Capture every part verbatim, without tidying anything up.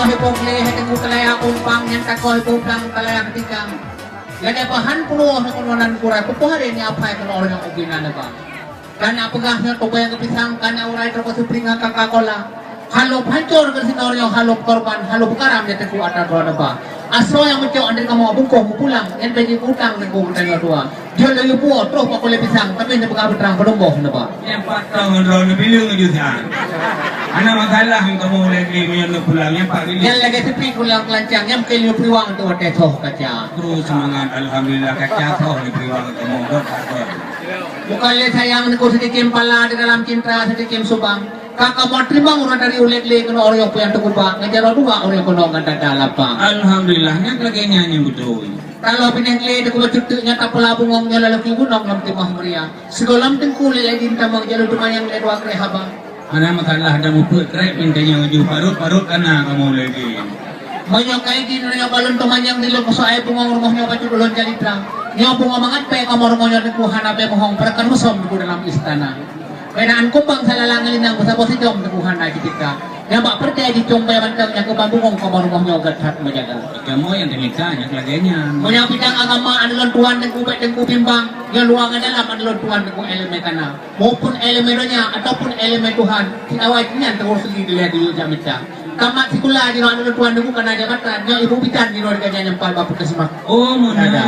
Hipok lé hai Teungku Keulaya umpang nyang takoh hipok blang Keulaya keutikang. Lagèe bahan puluh na keunoe nan kurai, peue hari nyan apai keunoe ureueng ubé na neuba. Kana peugah nyoe tubeng keupisang, kana urai toko sipringa Coca-Cola. Halôh hancor keu sinoe nyoe, halôh korban, halôh peukaram ya Teungku atra droe neuba. Asoe nyang meucok andeuet kamoe bungkôh meupulang, nyan bèk jiutang Teungku geutanyoe dua. Jeuet laju puwoe troh bak kulét pisang, tapi neupeugah beutrang peunumbôh neuba. Nyang pat tong droe neubileung ju sa. Hana masalah kamoe lé beli meunyoe neupulang, nyang pat bileung. Nyan lagèe sipit pulang keulancang, nyang mungken laju peuriwang teuh watèe soh kaca. Terus seumangat, alhamdulillah kaca soh laju peuriwang kamoe, gèt that. Bukan lé sayang Teungku seudikim pala di dalam cinta seudikim subang. Ka kamoe teurimong uroe dari ulèe lé keunoe ureueng nyang puyang teuguba, ngeujaro dua ureueng keunoe ngon dada lapang. Alhamdulillah, nyan lagèe nyan nyang beutôi. Taloh binéh glé Teungku bacut teuk nyang tapeula bungong nyoe lalok gunong lom timoh meuria. Sigohlom Teungku lé lagèe tamong jalô teumanyong lé dua kreh haba. Hana masalah dan mupeue kreh pih tanyoe ju parot-parot kana kamoe lagèe. Meunyoe kai jih nyoe balon teumanyong di lôn keusoe bungong rumoh nyoe bacut ulôn calitra. Nyoe bungong mangat bèe kamoe rumoh nyoe Teungku hana bèe mohong peurakan musom Teungku dalam istana. Bèk na an kumbang salalang linang beusaboh sidom Teungku hana jitika. Nyang bak peureutèe jicong bèe mantong nyang keuban bungong kamoe rumoh nyoe gèt that meujaga. Kamoe nyang teuminta nyang lagèe nyan. Meunyoe bidang agama aneuk lôn tuan Teungku bèk Teungku bimbang, nyoe luwa ngon dalam aneuk lôn tuan Teungku ileumèe kana. Maupun ileumèe donya ataupun ileumèe Tuhan, si awai nyan teungoh seuli dilèe dilèe jak mita. Tamat sikula jinoe aneuk lôn tuan Teungku kana jabatan, nyoe ibu bidan jinoe geutanyoe nyang pat bak puskesmas. Oh, meunan. Ada.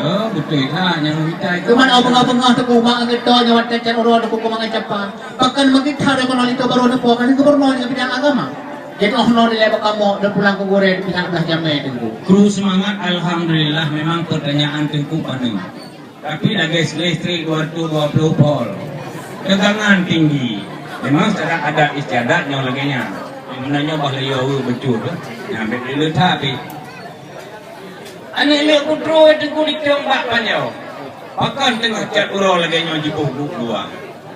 Oh, beutôi that nyang mita itu. Cuman oh beungoh-beungoh Teungku mak geutô nyoe watèe cat uroe Teungku keu mangat capa. Pakon meukeutha deungon lintô barô neupo kan gubernur nyang bidang agama. Jadi oh noe dilèe bak kamoe dan pulang keu gurèe pihak blah jamèe Teungku. Kru seumangat, alhamdulillah memang peurtanyaan Teungku paneuk. Tapi lagèe listrik dua ratus dua puluh volt. Tegangan tinggi. Memang secara adat istiadat nyoe lagèe nyan. Meunan nyoe bah lé yo beutôi. Nyang bèk lé that pih. Aneuk lé putroe Teungku di Tiong bak Panjau. Pakon teungoh cat uroe lagèe nyoe jiboh buet dua.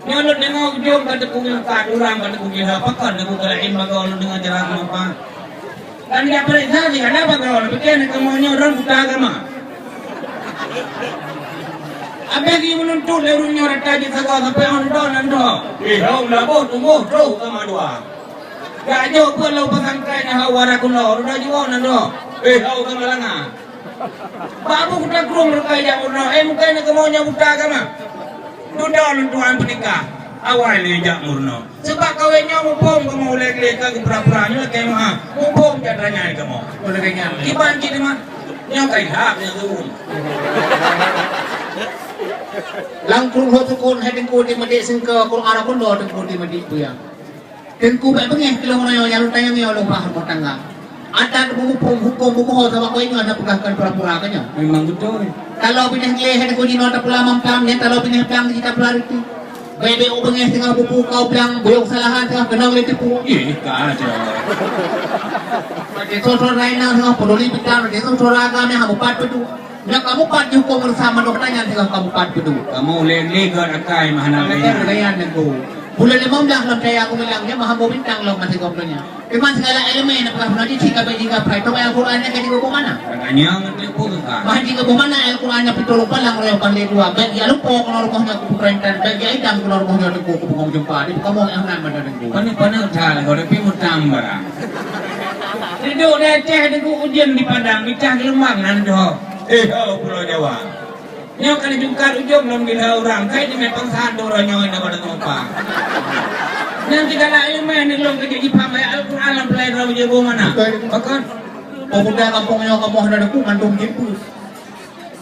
Nyoe lôn deungoe ujong ka teupeue ka urang ka teupeue gila pakon Teungku keu laén bagoe lôn deungoe jalan meupa. Kan jak peuriksa sih ada bagoe lôn pikir ni kamoe nyoe droe buta agama. Abéh di meununtot lé ureueng nyoe rata jisagoe sampai on droe nan droe. Eh, hong laboh tunggoh troh agama dua. Gak jok pun lam pesantren hau wara kulo, udah jiwoe nan doh. Eh, hau keumalanga. Babu kuta krung reukai jak meurunoe, eh, mungken kamoe nyang buta agama. Dudoe lôn tuan peunikah, awai lé jak meurunoe. Sebab kawén nyoe muphom kamoe ulèe glé ka geupura-pura nyoe lakèe meuha. Muphom jak tanyai kamoe. Kiban cit teuma. Nyoe kai hak nyoe tu. Lam krueng Lhoksukon hai Teungku di Meudék Seungke, Quran Rabundo Teungku di Meudék Buya. Teungku bèk beungèh keu lôn nyoe nyang lôn tanyong nyoe lôn bah rumoh tangga. Adat muphom hukôm bumoe sama keu ingat na peugah kon pura-pura ka nyoe. Memang beutôi. Taloe binéh glé hai Teungku jinoe tapula mamplam, nyan taloe binéh plang di tapula ruti. Bèk-bèk u beungèh teungoh bubu kau plang, buyong salahan teungoh keunong lé tipu. Ih, ka aja. Pada soe-soe laén teungoh peduli bidang, pada soe-soe agam nyang mupat peudua. Nyoe kamoe pat jukông reusam mandum tanyan sigoe kamoe pat peuduek. Kamoe ulèe-ulèe gèt akai mah hana lagèe nyan. Buleuen limong blah lom dayah kumilang nyoe mah hamba bintang lom maté gob donya. Teuma sigala ileumèe na peugah peunoh jih ka bèk jingga prai. Teuma Al-Qur'an nyan ka jigeuboh mana? Ka nyan ngon teupeu ka. Mah jigeuboh mana Al-Qur'an nyan pitôh lôn palang roh pahlé dua. Bèk jialumpo keunoe rumoh nyoe keu peukreutan. Bèk jiidam keunoe rumoh nyoe teungku keu bungong jeumpa. Di kamoe nyang nan mantong teungku. Paneuk-paneuk that lagoe tapi meutam barang. Dudoe di Aceh teungku ujeuen di Padang, bicah geulumbang nan doh. Eh, ho Pulo Jawa. Nyoe ka jungkat ujong lom gila urang, kai jimé pangsahan tu uroe nyoe na pada tumpang. Nyang sigala ileumèe ni lôn keu jipaham ayat Al-Qur'an lam peulai droe jeuet boh mana. Pakon? Pemuda kampung nyoe kamoe hana deuk mandum jipus.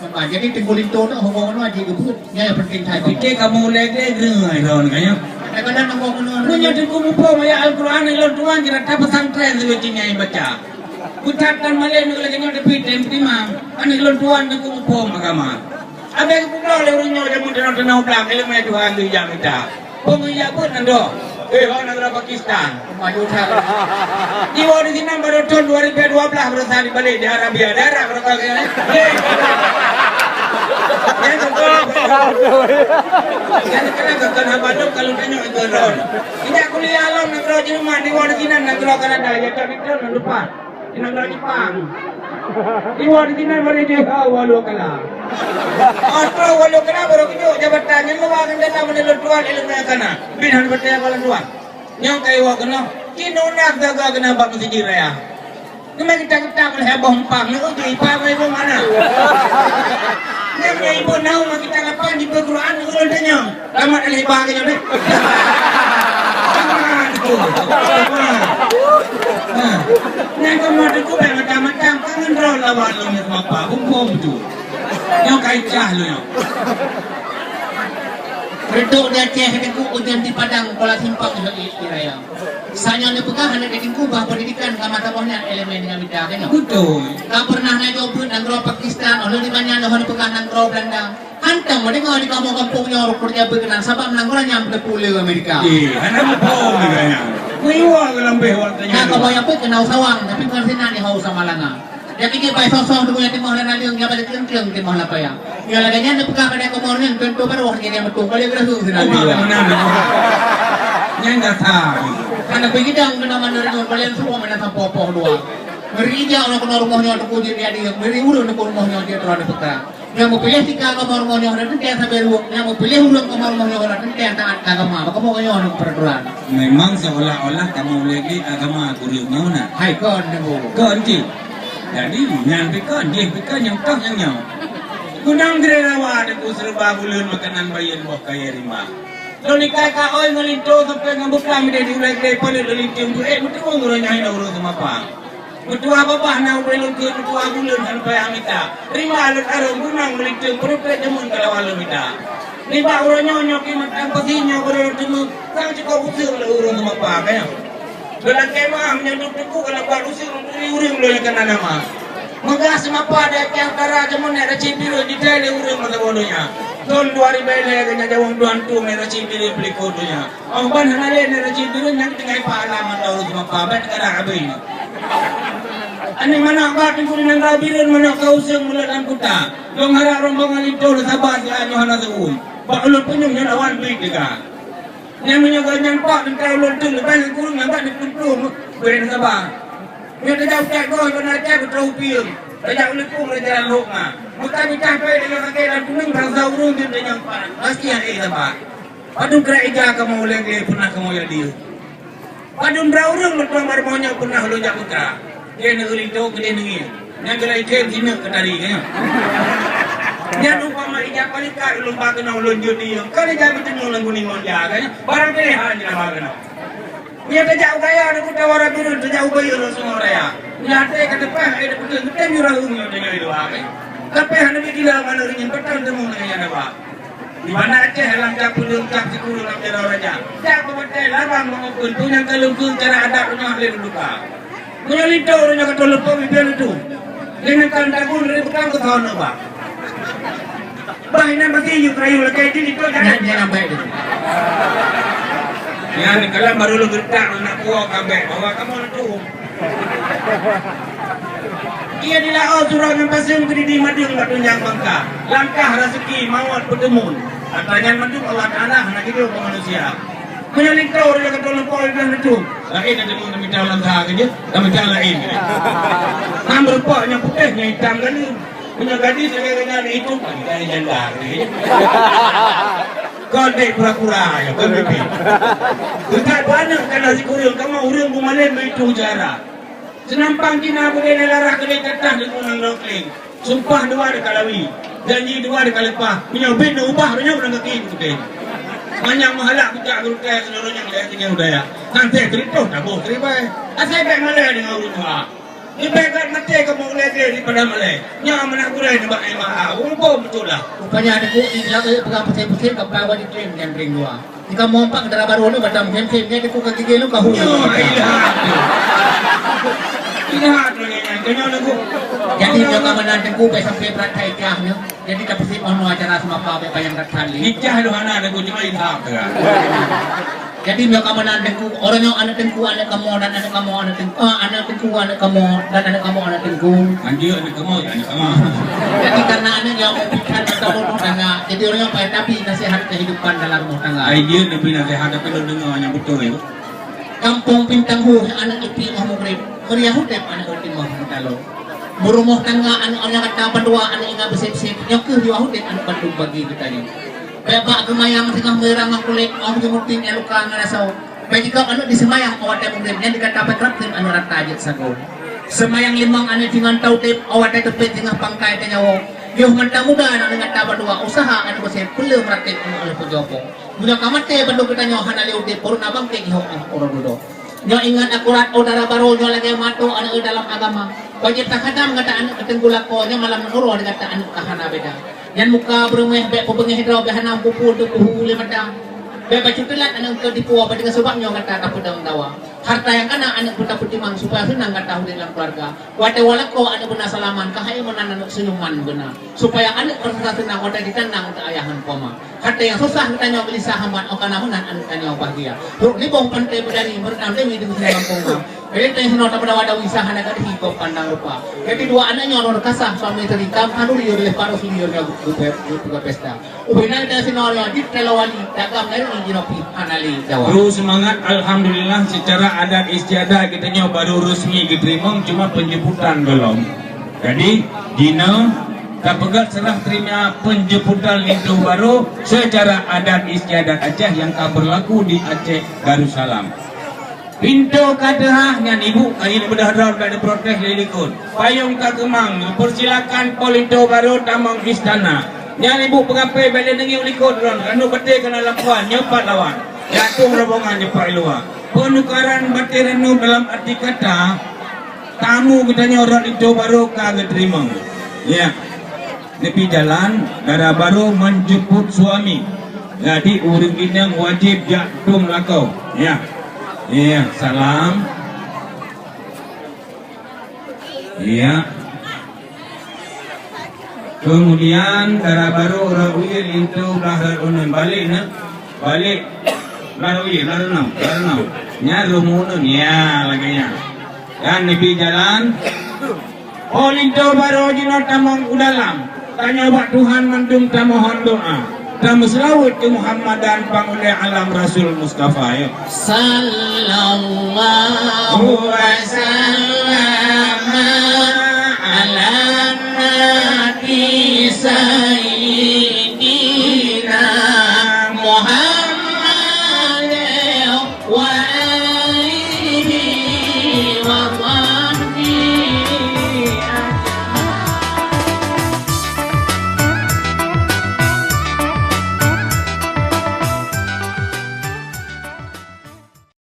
Apa jadi teungku linto tu hubung anu aji geubeuet. Nyoe yang penting saya. Pike kamoe ulèe glé greng ai lôn kan nyoe. Kadang-kadang nunggu kena. Meunyoe teungku muphom ayat Al-Qur'an ni lôn tuan jeuet that pesantren sigoe nyang baca. Butat tan malèe nyoe lagèe nyoe tapi tem timang. Aneuk lôn tuan teungku muphom agama. Abéh geupubloe lé ureueng nyoe jameun teunoh-teunoh blang, ileumèe Tuhan geujak mita. Peue geujak beuet nan doh? Eh, ho nanggroe Pakistan. Maju that. Jiwoe di sinan baru thôn dua ribu dua belas baru sa dibalek di Arabia. Di Arab baru ka kaya. Eh. Nyan keuh. Nyan keuh keuh haba lôn kalau tanyong ikeu lôn. Inyak kuliah lôn nanggroe Jerman, jiwoe di sinan nanggroe Kanada, ya tak betul nan depan. Di nanggroe Jepang. Iwoe di sinan bari jih, oh, walau kala. Oh, tu walau kala baru kejut jabatan nyang luwa ngon dalam meunurot tuan ilmu nyang kana. Bin han beutôi bak lôn tuan. Nyang ka iwoe keunoe, kinoe na jaga keunoe bak meuseujid raya. Teuma kita-kita boleh boh empang, nak uji ipa boleh boh mana? Nak boleh ibu nau mah kita kapan di Quran ulun tanya. Tamat alih bah ke nyoe. Tamat tu. Ha. Nyan kamoe tu macam-macam, kangen droe lawan lôn nyoe apa? Bungkong tu. Nyoe kaicah lôn nyoe. Reudok di Aceh, Teungku, ujeuen di Padang, Kuala Simpang, Ibu Raya. Sanyoe neupeugah aneuk Teungku bah pendidikan ka mata boh nyan elemen dengan mita, kan? Betul. Ka pernah na jaweueb nanggroe Pakistan, oh lheueh di banyan lheueh neupeugah nanggroe Belanda. Hantom meudeungoe di kamoe gampông nyoe rukun jabeuk keunan sabab nanggroe nyan beutôi pule Amerika. Eh, hana muphom nanggroe nyan. Meuiwa geulambeh wak tanya. Nah, kamoe nyang peuet keunau sawang, tapi kon sinan di hau Samalanga. Nyang keuneuk bai soe-soe teungoh nyang timoh lam naleueng, nyang bai kleueng-kleueng timoh lam paya. Nyang lagèe nyan neupeugah keu kamoe nyan, contoh baroh nyang meutueng, balik geureuheueng sinan. Oh, meunan. Nyan dasar. Hana beugidang keunan mandum, balik suruh meunan sampoe poh dua. Ngeri ija ureueng keunoe rumoh nyoe teupue jeuet di ading, ngeri ureueng teupue rumoh nyoe jeuet droe neupeugah. Nyang meupiléh tika kamoe rumoh nyoe hana teuntèe sabe ruweueng, nyang meupiléh ureueng kamoe rumoh nyoe hana teuntèe taat keu agama. Maka kamoe nyoe hana keupeuraturan. Memang seolah-olah kamoe ulèe agama gurèe nyoe na. Hai kon, Teungku. Kon cit. Jadi, nyan pih kon, jih pih kon, nyang toh nyang nyoe. Gunong Geureudawa Teungku, seuruba buleuen makanan bayeuen boh kayèe rimba. Lôn ikai ka oi ngon linto sampoe ngon beuklam di ulèe glé paneuk lôn linto beuék meutuwong uroe nyan hana ureueng seumapa. Meutuwah babah na ubé lôn keuet meutuwah buleuen sampoe hamita. Rimba lôn arông gunong meulintong peureupet jameun ka lawan lôn mita. Nibak uroe nyoe nyoe kimat dan pasi nyoe beureuloh teumé sang cukôp useuk lé ureueng seumapa, ka nyoe. Lôn lakèe meuah meunyoe duek teungku ka labat useuk lôn turi ureueng lôn nyang kana nama. Meugah seumapa di Aceh Utara jameun nèk Racid Bireuen jithèe lé ureueng masa boh donya. Thôn dua ribèe lhèe geuhnyan jaweueb dua antueng nèk Racid Bireuen peulikot donya. Oh ban hana lé nèk Racid Bireuen nyang tinggai pahala mantong ureueng seumapa, ban kadang abéh. Aneuk manok ba teungku di nanggroe Bireuen manok ka useung mulod lam kuta. Lôn harap rombongan linto lôn saba siat nyoe hana seu. Bak ulôn peunyueng nyoe lawan bit teuga. Nyang meunyoe gobnyan pak teuntèe ulôn teuk leubeh ngon kureueng nyang bak neupeuntông beu saba. Nyoe tajak u Cot Goe, Banda Aceh, Putroe Upieng. Tajak u Leupông, Raja Lhok na. Meukat mita pèng lagèe sakét lam kuneung, bangsa ureueng jeuet tanyong pat. Pasti hana saba. Padum krek ija kamoe ulèe glé pernah kamoe jak dieue. Padum droe ureueng meutuah marumoh nyoe pernah lôn jak peugah. Lhèe nyoe linto keudeh neungieng. Nyan keuh lhèe khem sineuk keutari, ka nyoe. Nyan umpama ija palikat ulôn ba keunoe ulôn jeuet dieue. Ka lheueh jak meuteumèe lam guning monja, ka nyoe. Barang pilihan jih na ba keunoe. Meunyoe tajak u Gaya, na kuta Wara Bireuen, tajak u Bayeue, na Sungai Raya. Meunyoe até ka teupah, ai teupeuteueng, teutem yue rayeuk nyoe tanyoe dua, ka nyoe. Tapi hana bit gila manök rinyeun, patang teumèe ngon nyan na ba. Di Banda Aceh lam cap peudeueng, cap sikureueng lam jaroe raja. Jak beubatèe labang meungeupeuet, peue nyang ka lôn kheun cara adat uroe nyoe lé lôn buka. Meunyoe linto uroe nyoe ka teuleupah bibèe leutu. Lé nangkan dagun lé beukang keu thon ba. Bah inan pasti yue keurayeue lakèe jih linto jangan. Nyan, nyan ambek tu. Nyan kalam baru lôn geutak nak puwoe ka bèk bahwa kamoe leutu. Ia dilaôt surok ngon paseung, keudidi madeueng bak tunjang bangka. Langkah raseuki mawöt peuteumun. Atra nyan mandum Allah Taala hana geujok keu manusia. Meunyoe linto ureueng ka teuleupah iban leutu, laén na teumèe mita lam sa keujeuet, lam mita laén. Nyan meurumpok nyang putéh nyang itam galeuem. Meunyoe gadis lagèe nyan itu, pantai janda keujeuet. Kon dek pura-pura nyoe, kon bibi. Teutab beu aneuk kana sikureueng, kamoe ureueng beumalém beu itu cara. Seunampang Cina beudée lara keudeh tatah deungon nanggroe kléng. Sumpah dua deuka lawi, janji dua deuka leupah. Meunyoe bit neuubah, meunyoe ureueng gaki puteh. Manyang meuhalak pucak geurutée, seunureueng nyang lhée tinggai budaya. Hanté teurintoh taboh keuribai. Asai bék malée deungon ureueng tuha. Leubeh gét maté kamoe ulée gleh daripada malée. Nyoe amanah gurée nibak L M A A. Ureueng bom beutôi lah. Rupanya aneuk geuh di dalam peugah pusép-pusép, kapai awai ditem nyang ring dua. Di kamoe empat dara barô nyoe batang phém-phém nyan, teungku ka gigée lôn ka hu. Nyoe, ilah. Ilah tu nyan, nyan, nyoe lagu. Jadi, nyoe ka meunan teungku, bèk sampai berat thai kah nyoe. Jadi, ka peusiep meunoe acara seumapa bèk payah that kali. Nikah tu hana lagu, cuma ilham tu kan. Jadi, nyoe ka meunan teungku, orang nyoe aneuk teungku, aneuk kamoe dan aneuk kamoe, aneuk teungku, ah, aneuk teungku, aneuk kamoe dan aneuk kamoe, aneuk teungku. Anjir, aneuk kamoe, aneuk kamoe. Jadi, karena aneuk nyoe mau pikat atau rumah tangga, jadi orang nyoe payah tapi nasihat kehidupan dalam rumah tangga. Ai jeuet neubi naseuhat, tapi lôn deungoe nyang beutôi. Kampung Bintang Hu, aneuk Ipi Moh Mukrib, meriah udép aneuk Ipi Moh Mutalo. Beurumoh tangga aneuk Arya Kata Bandua, aneuk ingat beusép-sép, nyoe kheueh jiwa udép aneuk bandum bagi geutanyoe. Bèk bak geumayang singoh meurang ngon kulét, óh geumuting nyang luka ngon asoe. Bèk jikab aneuk diseumayang óh watèe mugreb, nyan dikata bèk rab tem aneuk rata jeuet sagoe. Seumayang limong aneuk singoh taudeb, awai teupet singoh pangkai tanyoe. Yoh ngon tamuda aneuk ngon tabadua, useuha aneuk beusé peuleueh meuratéb aneuk lheueh peujopo. Meunyoe ka maté bandum geutanyoe hana lé udeb, peureunak bangké jihok uroe dudoe. Nyoe ingat akurat, oh dara barô, nyoe lagèe mata aneuk dalam agama. Wajéb takhadam gata aneuk keu teungku lakoe, nyoe malam uroe gata aneuk ka hana beda. Nyan muka beureuméh, bèk peubeungéh droe, bèk hana meupeue teupeue lé mata. Bèk bacut teulat aneuk keu dipuwoe, bak tinggai sabab nyoe gata tapeudong dawa. Harta nyang kana aneuk beutapeutimang supaya seunang gata udeb lam keuluwarga. Watèe walakoe aneuk beuna salaman, keuhai meunan aneuk seunyuman beuna. Supaya aneuk peurasa seunang watèe jitandang keu ayah ngon po ma. Watèe nyang susah geutanyoe geulisah hamat, oh kana meunan aneuk tanyoe bahgia. Rot libong pantai beudari, meureutam deungon deungon gampông ma. Jadi tanyoe sinoe tapada wadawi sah hana gadih gob pandang rupa. Jadi dua aneuk nyoe roh kasah suami isteri, tam khanduri yue leh paruh sendiri yue buka pesta. Ubena gata sinoe nyoe jeuet keu lawali, dagam laén jinoe pih hana lé dawa. Kru seumangat, alhamdulillah, secara adat istiadat geutanyoe baru resmi geuteurimong, cuma penjemputan golom. Jadi, jinoe tapeugah serah terima penjemputan linto barô secara adat istiadat Aceh nyang ka berlaku di Aceh Darussalam. Pintoe ka teuhah nyan ibu kayém beudôh droe bak neuprotes lé likot. Payong ka keumang, persilakan po linto barô tamong istana. Nyan ibu peugapée bèk lé neungieng likot droe, ranup batée kana lam puan, nyoe pat lawan. Jatuh rombongan nyoe pat luwa. Penukaran batée ranup dalam arti kata, tamu geutanyoe rot linto barô ka geuteurimong. Ya. Neubi jalan, dara barô menjemput suami. Jadi ureueng inong wajéb jak dong lakoe. Ya. Ya, salam. Ya. Kemudian dara barô rot uyeuen linto blah rot uneuen. Balek na. Balek. Blah rot uyeuen, blah rot nam, blah rot nam. Nyan rot uneuen. Ya, lagèe nyan. Dan neubi jalan. Oh linto barô jinoe tamong u dalam. Tanyoe bak Tuhan mandum tamohon doa. Tameuseulaweuet keu Muhammad dan panghulèe alam Rasul Mustafa, ya. Sallallahu wasallam